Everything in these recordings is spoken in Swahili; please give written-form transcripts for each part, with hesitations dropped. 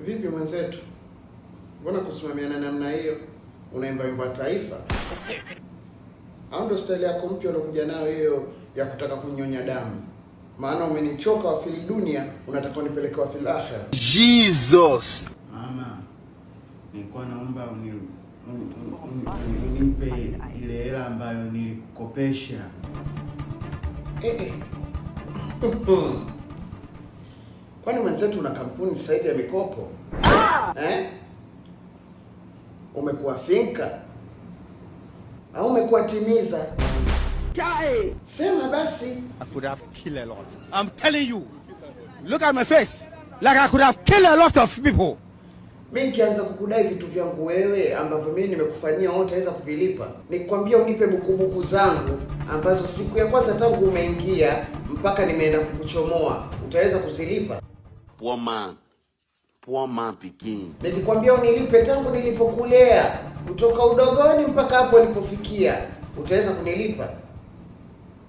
Vipi mwenzetu, mbona kusimamiana namna hiyo? Unaimba wimbo wa taifa au ndo staili yako mpya uliokuja nayo hiyo ya kutaka kunyonya damu? Maana umenichoka wa fil dunia, unataka unipeleke wa fil akhira. Jesus. Mama, nilikuwa naomba unipe ile hela ambayo nilikukopesha. Eh, eh. Kwani mwenzetu una kampuni sasa hivi ya mikopo, eh? Umekuwa finka au umekuwa timiza? Sema basi. I could have killed a lot. I'm telling you. Look at my face. Like I could have killed a lot of people. Mi nikianza kukudai vitu vyangu wewe ambavyo mimi nimekufanyia wewe utaweza kuvilipa? Nikwambia unipe bukubuku zangu ambazo siku ya kwanza tangu umeingia mpaka nimeenda kukuchomoa, utaweza kuzilipa? Poor man. Poor man pikin. Nikikwambia unilipe tangu nilipokulea kutoka udogoni mpaka hapo ulipofikia, utaweza kunilipa?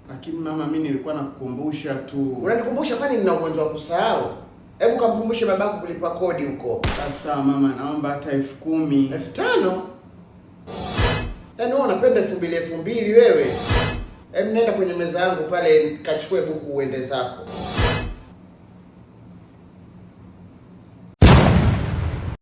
Lakini mama, mi nilikuwa nakukumbusha tu. Unanikumbusha kwani nina ugonjwa wa kusahau? Hebu kamkumbushe babako kulipa kodi huko. Sasa mama, naomba hata 10,000. 5,000? Yaani wewe unapenda 2,000 2,000 wewe? Hebu nenda kwenye meza yangu pale kachukue buku uende zako.